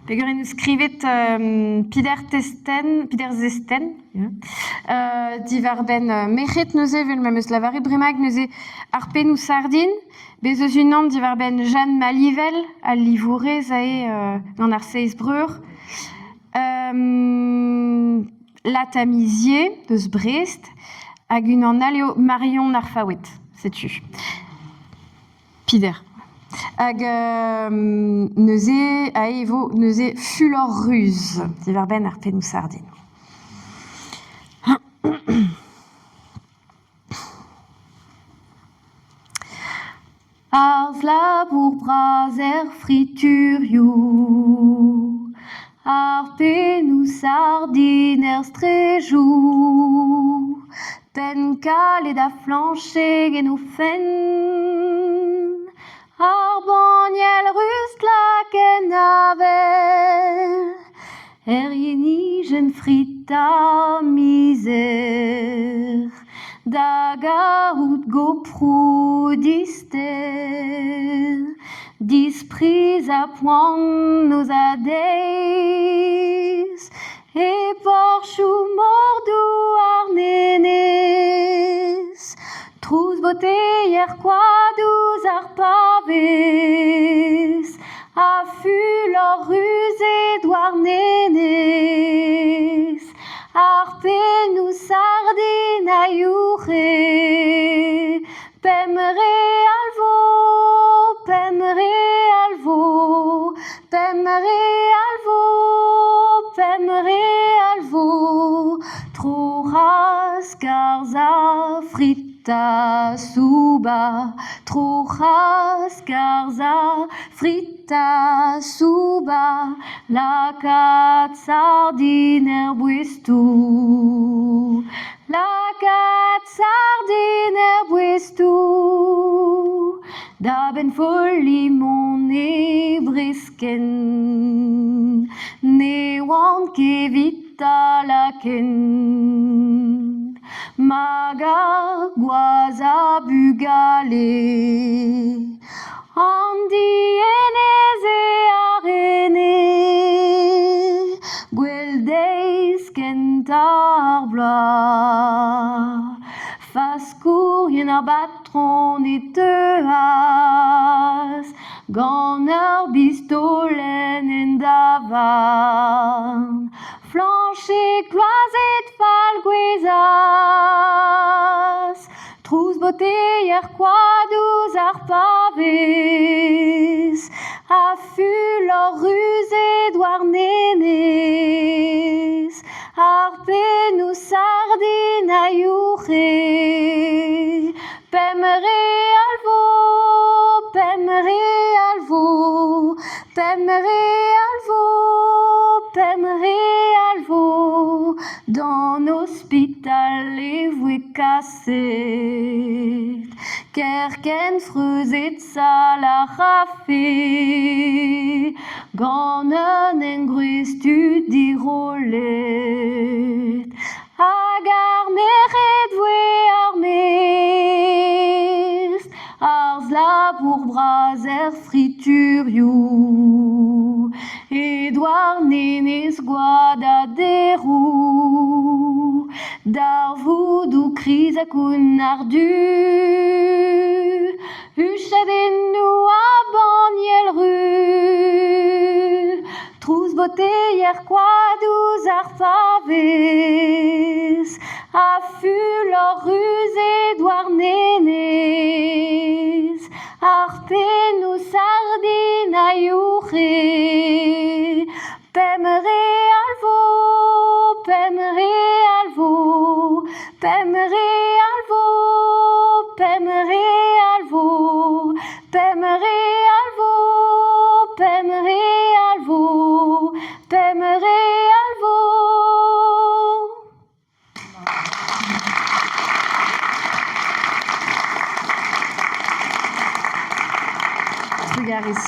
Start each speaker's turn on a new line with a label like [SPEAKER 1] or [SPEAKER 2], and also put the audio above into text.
[SPEAKER 1] Peogwir en deus skrivet Pider Testenn, Pider Zestenn, diwar-benn merc'hed neuze, evel ma 'm eus lavaret bremaik neuze, ar pennoù sardin. Bez' eus unan diwar-benn Jeanne Malivel, al livourez aze gant ar Seiz Breur. La Tamizier deus Brest hag unan all eo Marion ar Faoued, setu. Pider. Hag neuze aze e vo neuze fulor ruz diwar-benn ar pennoù sardin. Ar labour bras er friturioù, ar pennoù sardin er straejoù, penn kalet ha flañchek en o fenn, ar banniel ruz-lak en avel, er yenijenn fritañ mizer. Da gaout goproù dister, dispriz ha poan noz ha deiz, e porzhioù mor Douarnenez, trouz boteier koad ouzh ar pavez, ha fulor ruz e Douarnenez. Ar pennoù sardin a youc'he, pemp real 'vo, pemp real 'vo, pemp real 'vo, pemp real 'vo, tro-c'hras skarzhañ fritañ soubañ, tro-c'hras skarzhañ fritañ soubañ, lakaat sardin er boestoù, lakaat sardin er boestoù, da benn folliñ mont e breskenn, ne oan ket evit talakenn. Magañ gwaz ha bugale, an dienez eo ar ene. Gwell deiz kentañ ar bloaz, faskourien ar batron e teuas gant ur bistolenn en davarn. Flañchig gloazet fall gouezas, trouz boteier koad ouzh ar pavez, ha fulor ruz e Douarnenez, ar pennoù sardin a youc'he. Pemp real 'vo, pemp real 'vo, pemp real 'vo, pemp real 'vo. D'an ospital e voe kaset, kerkent freuzet sal ar c'hafe, gant un engroez tud dirollet. Hag ar merc'hed 'voe ar mestr, ar labour bras er friturioù. E Douarnenez gwad ha deroù, darvoudoù kriz ha kounnar du, huchadennoù ha banniel ruz. Trouz boteier koad ouzh ar pavez ha fulor ruz e Douarnenez. Ar pennoù sardin a youc'he. Pemp real 'vo, pemp real 'vo, pemp real 'vo, pemp real 'vo, pemp real 'vo, pemp real 'vo, pemp real 'vo. Trugarez.